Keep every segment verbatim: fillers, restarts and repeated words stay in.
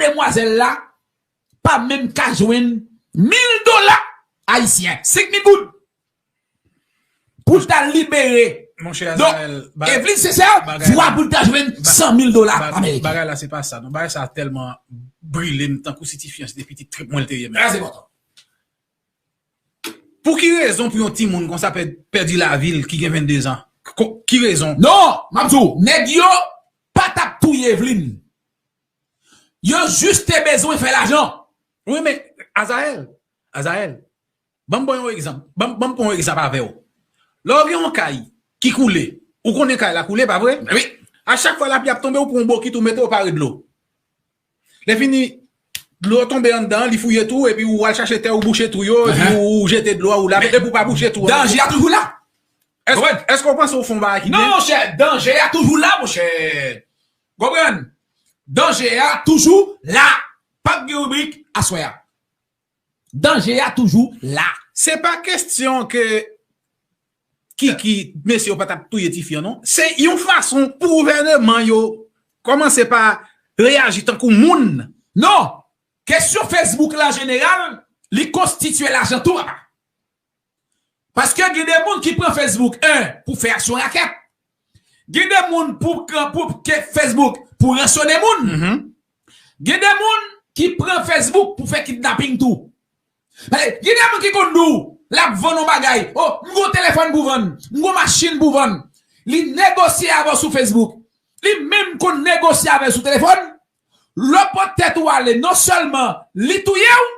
demwazèl la pa menm ka jwenn mil dola ayisyen, senk mil goud, pou l ta libere. Monchè Azrael, Evelyne Césaire, vwa pou l ta jwenn san mil dola ameriken. Bagay la se pa sa non. Bagay sa tèlman brile m tankou si ti fi an se te pitit trip mwen l te ye menm. Trè enpòtan. Pou ki rezon pou yon timoun konsa pèdi lavi l ki gen venndezan? Ki rezon? Non, m ap di w, nèg yo pa t ap touye Evelyne. Yo jis te bezwen fè lajan. Wi, men Azrael, Azrael, ban m ba w yon egzanp. Ban m pran yon egzanp avè w. Lè w gen yon kay ki koule, ou konnen kay la koule, pa vre? Wi. A chak fwa lapli ap tonbe, ou pran yon bokit, ou mete, ou pare dlo. Lè fini, dlo tonbe anndan, li fouye twou, epi ou al chache tè, ou bouche twou yo, epi ou jete dlo a, ou lave, epi ou pa bouche twou ankò. Danje a toujou la. Èske w panse w fè yon bagay ki byen? Non, monchè, danje a toujou la, monchè. Konprann? Danje a toujou la. P ap gen ribrik aswè a. Danje a toujou la. Se pa kesyon ke ki, ki mesye yo pa t ap touye tifi an, non. Se yon fason pou gouvèneman yo kòmanse pa reyaji tankou moun. Non! Kesyon Facebook la an jeneral, li konstitye lajan tou, papa. Paske gen de moun ki pran Facebook, en, pou fè aksyon rakèt. Gen de moun pou, pou ke Facebook pou ransone moun. Gen de moun ki pran Facebook pou fè kidnaping tou. Gen de moun ki konn di w, l ap vann yon bagay. O, m gon telefòn pou vann, m gon machin pou vann. Li negosye avè w sou Facebook. Li menm konn negosye avè w sou telefòn. Lè w pot tèt ou ale, non sèlman li touye w,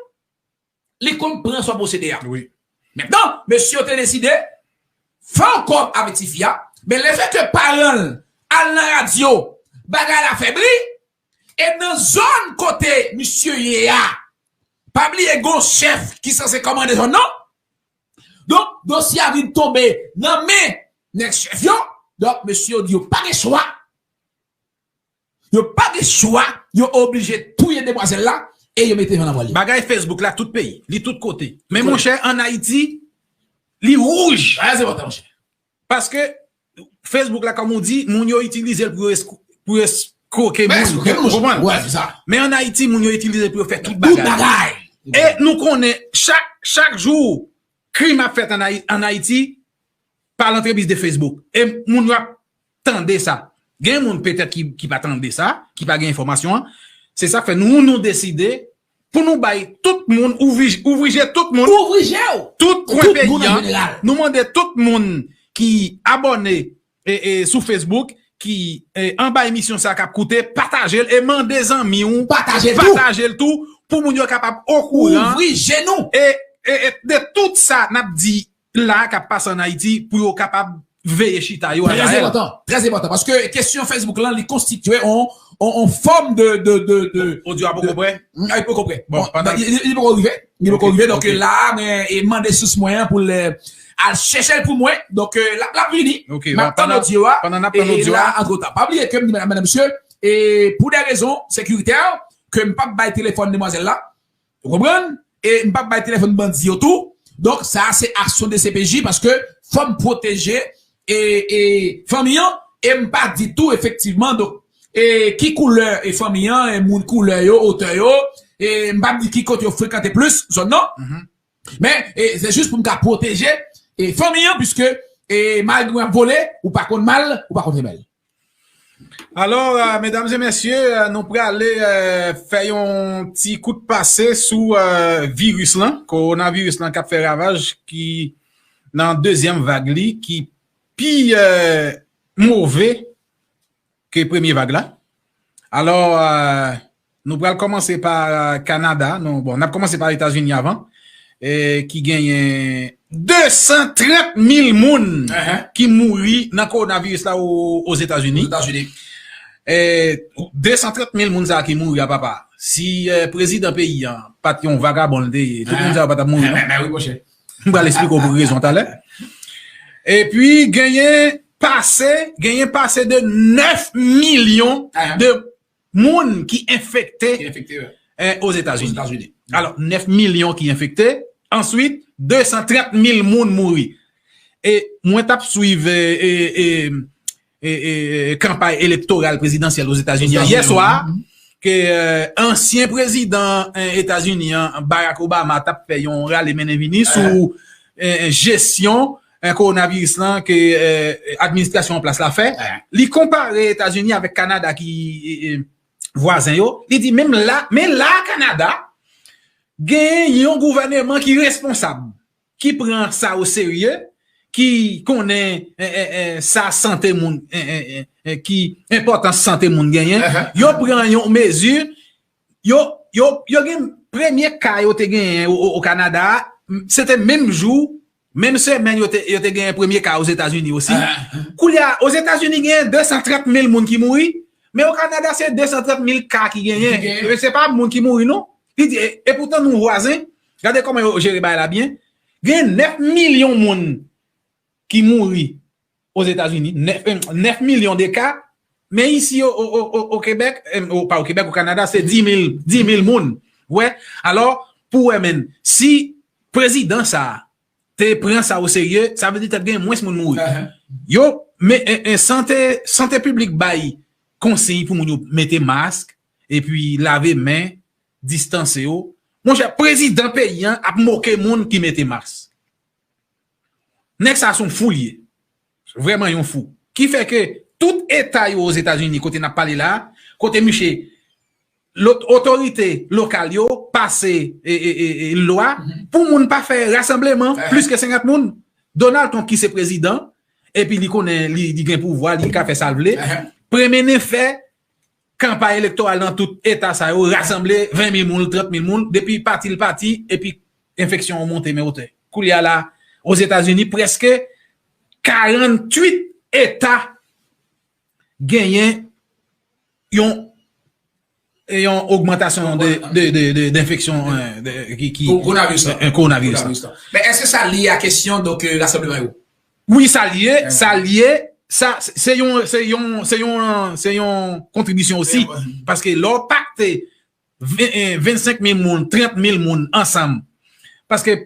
li konn pran sa w posede a. Wi. Mentnan, mesye yo te deside fè yon kòb avèk tifi a, men lefètke paran l al nan radyo, bagay la fè bri, e nan zòn kote misye ye a, pa bliye gon chèf ki sanse kòmande zòn nan. Donk, dosye a vin tonbe nan men nèg chèf yo. Donk, mesye yo di yo pa gen chwa. Yo pa gen chwa, yo oblije touye demwazèl la e yo mete men nan vòl li. Bagay Facebook la tout peyi, li tout kote. Men monchè, ann Ayiti, li wouj. Trè enpòtan, monchè. Paske Facebook la, kòm ou di, moun yo itilize l pou yo eskro-, pou yo eskroke moun. Eskroke moun, ou konprann? Wi, se sa. Men ann Ayiti, moun yo itilize l pou yo fè tout bagay. Tout bagay. E nou konnen, chak, chak jou, krim ap fèt ann Ayi-, ann Ayiti, pa lantrepriz de Facebook. E moun yo ap tande sa. Gen moun petèt ki, ki pa tande sa, ki pa gen enfòmasyon an. Se sa k fè nou, nou deside pou nou bay tout moun, ouvri, ouvri je tout moun. Ouvri je w. Tout kwen peyi an. Nou mande tout moun ki abòne e, e, sou Facebook, ki, e, anba emisyon sa k ap koute, pataje l e mande zanmi w pataje l tou, pou moun yo kapab okouran. Ouvri je nou. E, e, e de tout sa n ap di la k ap pase ann Ayiti pou yo kapab veye chita yo. Trè enpòtan, trè enpòtan, paske kesyon Facebook lan, li konstitye on, on, on fòm de, de, de, de. Odyo a poko prè? Li poko prè. Bon, li poko rive. Li poko rive. Donk la, mwen mande sous mwen an pou l al chèche l pou mwen. Donk, l ap, l ap vini. M ap tann odyo a. Pandan n ap tann odyo a. E la, antretan, pa bliye ke m di medam, medam, mesye, e pou de rezon sekiritè, ke m p ap bay telefòn demwazèl la. Ou konprann? E m p ap bay telefòn bandi yo tou. Donk, sa a se aksyon D C P J paske fò m pwoteje e, e fanmi an, e m pa di tou efektivman, donk, e ki koulè e fanmi an, e moun koulè yo, otè yo, e m p ap di ki kote yo frekante plis, zòn nan. Men, e se jis pou m ka pwoteje e fanmi an, piske e malgre w ap vole, ou pa konn mal, ou pa konn remèl. Alò, medam e mesye, nou prale fè yon ti kout pase sou viris lan, kowonaviris lan k ap fè ravaj, ki nan dezyèm vag li, ki pi move ke premye vag la. Alò, nou pral kòmanse pa Kanada, non, bon, n ap kòmanse pa Etazini avan, e, ki genyen de san trant mil moun ki mouri nan kowonaviris la o, Ozetazini. E, de san trant mil moun sa a ki mouri a, papa. Si, e, prezidan peyi an pa t yon vagabon l te ye, tout moun sa yo pa t ap mouri, non? M pral esplike w pou rezon talè. Epi, genyen pase, genyen pase de nèf milyon de moun ki enfekte, e, Ozetazini. Alò, nèf milyon ki enfekte, answit, de san trant mil moun mouri. E mwen t ap swiv, e, e, e, e, e, e, kanpay elektoral prezidansyèl Ozetazini an yè swa, ke ansyen prezidan Etazini an, Barack Obama, t ap fè yon rale mennenvini sou jesyon kowonaviris lan ke administrasyon an plas la fè. Li konpare Etazini avèk Kanada ki vwazen yo. Li di menm la, men la Kanada gen yon gouvèneman ki responsab, ki pran sa o serye, ki konnen sa sante moun, ki enpòtans sante moun genyen. Yo pran yon mezi, yo, yo, yo gen premye ka yo te genyen o Kanada, se te menm jou, menm semèn yo te, yo te genyen premye ka Ozetazini osi. Koulye a, Ozetazini genyen de san trant mil moun ki mouri, men o Kanada se de san trant mil ka ki genyen. Se pa moun ki mouri non. Li di, e poutan nou vwazen, gade kòman yo jere bagay la byen. Gen nèf milyon moun ki mouri Ozetazini, nèf milyon de ka, men isi o Kebèk, pa o Kebèk, o Kanada, se dis mil, dis mil moun. Wè, alò, pou wè menm, si prezidan sa a te pran sa o serye, sa vle di t ap gen mwens moun mouri. Yo, men, sante, sante piblik bay konsiy pou moun yo mete mask, epi lave men, distanse yo. Monchè, prezidan peyi an ap moke moun ki mete mask. Nèg sa se yon fou li ye. Vrèman yon fou. Ki fè ke tout eta yo Ozetazini, kote n ap pale la, kote miche, otorite lokal yo pase lwa pou moun pa fè rasanbleman plis ke senkant moun. Donald Trump ki se prezidan, epi li konnen li gen pouvwa, li ka fè sa l vle. Premye n fè kanpay elektoral nan tout eta sa yo, rasanble ven mil moun, trant mil moun, depi pati l pati, epi enfeksyon an monte men otè. Koulye a la, Ozetazini, prèske karanntuit eta genyen yon, yon ogmantasyon de, de, de, de, de enfeksyon ki, ki, kowonaviris la. Men èske sa lye a kesyon, donk, rasanbleman yo? Wi, sa lye, sa lye, sa, se yon, se yon, se yon, se yon kontribisyon osi. Paske lè w pakte vennsenk mil moun, trant mil moun ansanm. Paske,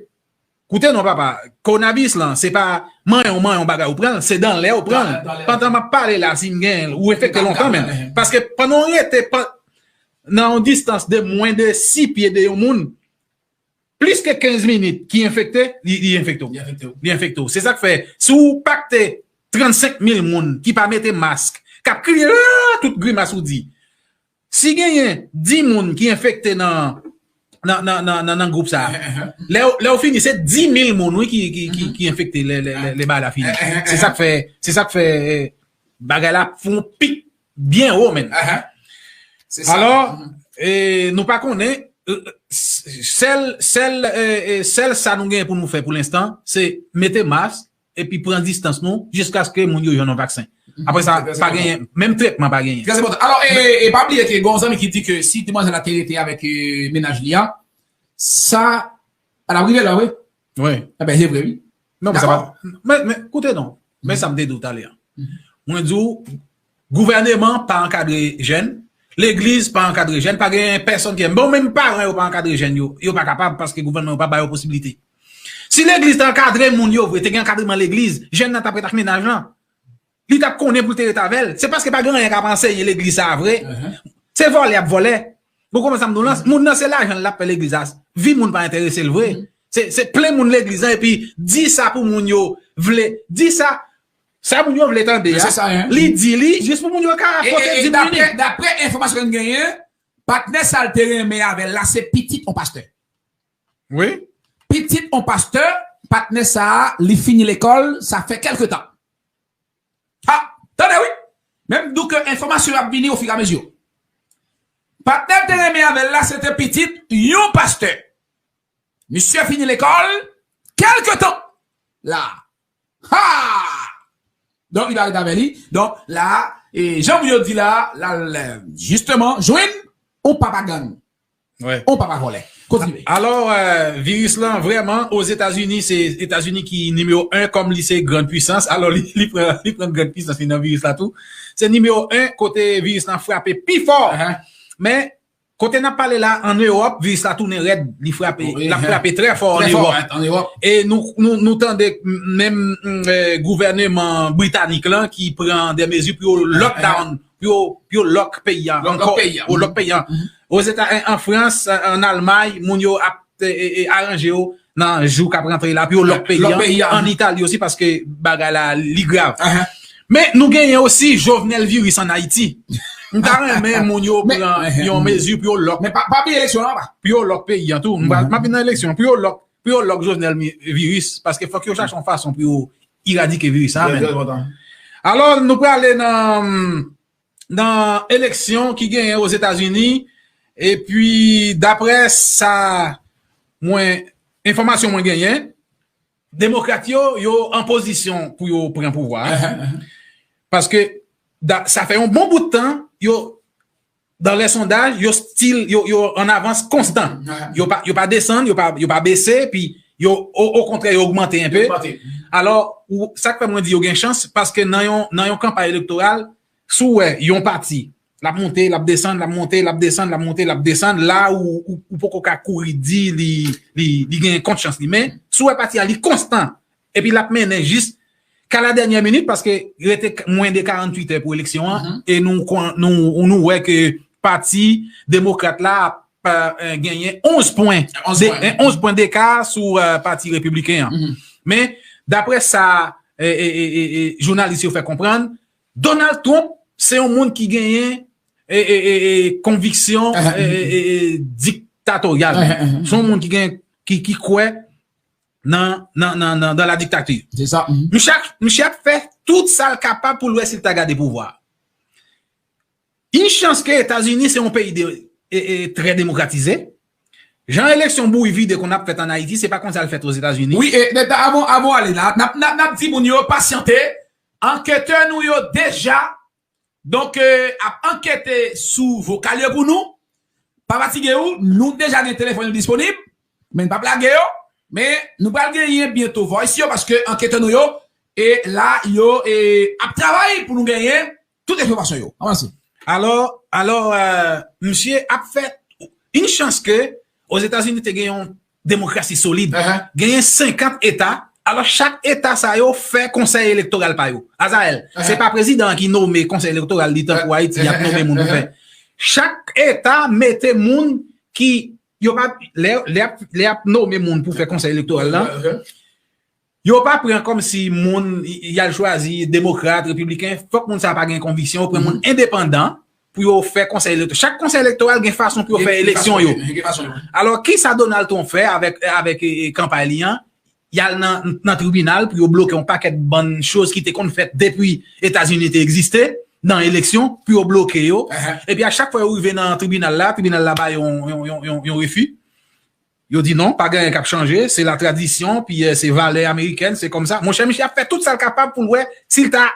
koute non, papa, kowonaviris lan, se pa manyen w, manyen w bagay ou pran l, se dan lè ou pran l. Pandan m ap pale la, si m gen l, ou enfekte lontan menm. Paske pandan w rete nan yon distans de mwen de sis pye de yon moun, plis ke kenz minit ki enfekte, li, li enfekte w. Li enfekte w. Se sa k fè, si w pakte trannsenk mil moun ki pa mete mask, k ap kriye, "Aah!" tout grimas ou di. Si genyen dis moun ki enfekte nan, nan, nan, nan, nan, nan gwoup sa a, lè, lè w fini, se dis mil moun, wi, ki, ki, ki, ki enfekte lè, lè, lè, lè bagay la fini. Se sa k fè, se sa k fè, eh, bagay la fè yon pik byen wo, menn. Alò, eh, nou pa konnen, eh, sèl, sèl, eh, eh, sèl sa nou gen pou nou fè pou lenstan, se mete mask, epi pran distans nou jiskaske moun yo jwenn yon vaksen. Apre sa, pa genyen, menm tretman pa genyen. Trè enpòtan. Alò, e, e pa bliye ke gen yon zanmi ki di ke si demwazèl la te rete avèk, e, mennaj li a, sa pa t ap rive la, wi. Wi. Enben, se vre, wi. Non, men sa pa, men, men, koute non. Men sa m te di w talè a. Mwen di w, gouvèneman pa ankadre jèn, legliz pa ankadre jèn, pa gen pèsonn ki, bon, menm paran yo pa ankadre jèn yo, yo pa kapab paske gouvènman yo pa ba yo posiblite. Si legliz te ankadre moun yo vre, te gen ankadreman legliz, jèn nan t ap ret ak mennaj lan. Li t ap konnen pou l te ret avè l. Se paske pa gen anyen k ap anseye legliz sa a vre. Se vòlè y ap vòlè. Bon, kòman sa m di w lan, moun nan se lajan l ap fè legliz la. Vi moun pa enterese l vre. Se, se plen moun legliz lan epi di sa pou moun yo vle. Di sa, sa moun yo vle tande a. Li di li jis pou moun yo ka pote di minit. Daprè enfòmasyon n genyen, patnè sa l te renmen avè l la, se pitit yon pastè. Wi. Pitit yon pastè, patnè sa a, li fini lekòl, sa fè kèlke tan. Ha, tande wi. Men m di w ke enfòmasyon yo ap vini ofiramezi. Patnè l te renmen avè l la, se te pitit yon pastè. Misye fini lekòl, kèlke tan. La. Ha! Donk, li pa ret avè li. Donk, la, e, jan moun yo di la, l al, e, jisteman, jwenn yon papa gang. Yon papa vòlè. Kontinye. Alò, e, viris lan, vrèman, Ozetazini, se Etazini ki nimewo en, kòm li se grann pwisans, alò, li, li pran, li pran grann pwisans li nan viris la tou. Se nimewo en, kote viris lan frape pi fò. Men, kote n ap pale la, ann Ewòp, viris la tounen rèd, li frape, l ap frape trè fò ann Ewòp. E nou, nou, nou tande menm, e, gouvèneman britanik lan ki pran de mezi pou yo lockdown, pou yo, pou yo lòk peyi a ankò. Pou yo lòk peyi a. Ozeta, an, an Frans, an, an Almay, moun yo ap e, e, e, aranje yo nan jou k ap rantre la, pou yo lòk peyi a. An Itali osi, paske bagay la, li grav. Men nou genyen osi Jovenel virus an Ayiti. M ta renmen moun yo pran yon mezi pou yo lòk. Men pa, pa bliye eleksyon an, pa. Pou yo lòk peyi an tou. M pa, m ap vin nan eleksyon. Pou yo lòk, pou yo lòk Jovenel virus, paske fòk yo chache yon fason pou yo eradike virus sa a, men. Alò, nou prale nan, nan eleksyon ki genyen Ozetazini, epi daprè sa mwen, enfòmasyon mwen genyen, demokrat yo, yo an pozisyon pou yo pran pouvwa a. Paske sa fè yon bon bout tan, yo, dans les sondages, yo still, yo, yo an avans konstan. Yo pa, yo pa desann, yo pa, yo pa bese, pi yo, o, okontrè, yo ogmante enpe. Alò, sa k fè mwen di yo gen chans, paske nan yon, nan yon kanpay elektoral, si w wè yon pati, l ap monte, l ap desann, l ap monte, l ap desann, l ap monte, l ap desann, la ou, ou, ou poko ka kouri di li, li, li gen kont chans li. Men, si w wè pati a, li konstan, epi l ap mennen jis ka la dènyè minit, paske rete mwens de karanntuit è pou eleksyon an, e nou, nou, nou wè ke pati demokrat la ap, e, genyen onz pwen, onz pwen deka sou, e, pati repibliken an. Men, daprè sa, e, e, e, e, e, jounalis yo fè konprann, Donald Trump se yon moun ki genyen, e, e, e, e, konviksyon, e, e, e, e, diktatoryal. Se yon moun ki gen, ki, ki kwè nan, nan, nan, nan, dans la dictature. Se sa. Misye ap, misye ap fè tout sa l kapab pou l wè si l ta gade pouvwa a. Yon chans ke Etazini se yon peyi de, e, e, trè demokratize. Jan eleksyon bouyi vide konn ap fèt an Ayiti, se pa konsa l fèt Ozetazini. Wi, e, avan, avan w ale la, n ap, n ap, n ap di moun yo pasyante, anketè nou yo deja, donk, e, ap ankete sou vokal yo pou nou. Pa fatige w, nou deja gen telefòn yo disponib, men n p ap lage yo. Men nou pral genyen byento voice yo, paske anketè nou yo, e la, yo, e, ap travay pou nou genyen tout enfòmasyon yo. Avanse. Alò, alò, e, misye ap fè yon chans ke Ozetazini te gen yon demokrasi solid. Genyen senkant eta. Alò, chak eta sa yo fè konsèy elektoral pa yo. Azaèl, se pa prezidan an ki nome konsèy elektoral li tankou Ayiti, y ap nome moun pou fè. Chak eta mete moun ki, yo pa, lè, lè y ap, lè y ap nome moun pou fè konsèy elektoral la, yo pa pran kòmsi moun y, y al chwazi demokrat, repibliken, fòk moun sa a pa gen konviksyon, yo pran moun endepandan pou yo fè konsèy elektoral. Chak konsèy elektoral gen fason pou yo fè eleksyon yo. Alò, kisa Donald Trump fè avèk, avèk, e, e, kanpay li an? Y al nan, nan tribinal pou yo bloke yon pakèt bann choz ki te konn fèt depi Etazini te egziste, nan eleksyon, pou yo bloke yo. Epi a chak fwa yo rive nan tribinal la, tribinal la ba yo yon, yon, yon, yon, yon refi. Yo di non, pa gen anyen k ap chanje, se la tradisyon, pi, e, se valè amerikèn, se kòmsa. Monchè, misye ap fè tout sa l kapab pou l wè si l ta,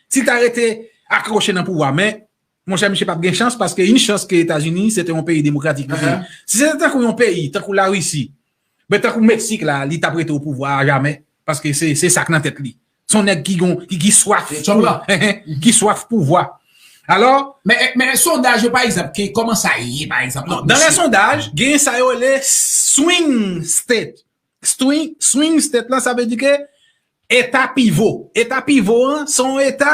si l ta rete akwoche nan pouvwa. Men, monchè, misye p ap gen chans, paske yon chans ke Etazini, se te yon peyi demokratik li te ye. Si se te tankou yon peyi, tankou Larisi, ben, tankou Meksik la, li t ap rete o pouvwa a jamè, paske se, se sa k nan tèt li. Se yon nèg ki gon, ki, ki swaf, ki swaf pouvwa. Alò, men, men sondaj yo, pa egzanp, ki, kòman sa ye, pa egzanp? Non, dans les sondages, gen sa yo rele swing state. Swing, swing state la, sa vle di ke eta pivo. Eta pivo an, se yon eta,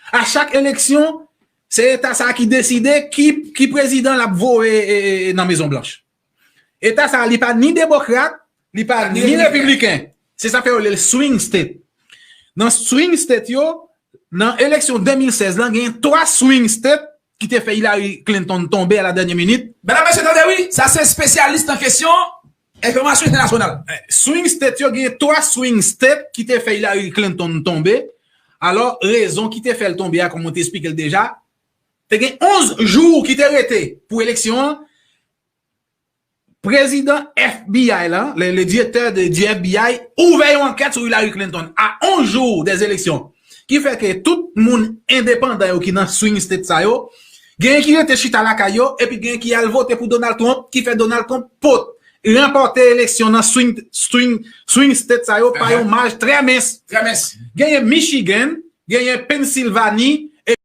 a chak eleksyon, se eta sa ki deside ki, ki prezidan l ap voye, e, e, e, nan Mezon Blanch. Eta sa a, li pa ni demokrat, li pa ni repibliken. Se sa fè yo rele l swing state. Nan swing state yo, nan eleksyon de mil sèz lan, gen twa swing state ki te fè Hillary Clinton tonbe a la dènyè minit. Medam, mesye, tande wi, sa se espesyalis nan kesyon enfòmasyon entènasyonal. Swing state yo, gen twa swing state ki te fè Hillary Clinton tonbe. Alò, rezon ki te fè l tonbe a, kòm mwen te eksplike l deja, te gen onz jou ki te rete pou eleksyon an. Prezidan F B I la, le, le directeur de, du F B I, ouvè yon ankèt sou Hillary Clinton a onz jou des élections. Ki fè ke tout moun endepandan yo ki nan swing state sa yo, genyen ki rete chita lakay yo, epi genyen ki al vote pou Donald Trump, ki fè Donald Trump pot ranpòte eleksyon nan swing, swing, swing state sa yo pa yon maj trè mens. Genyen Michigan, genyen Pennsylvanie,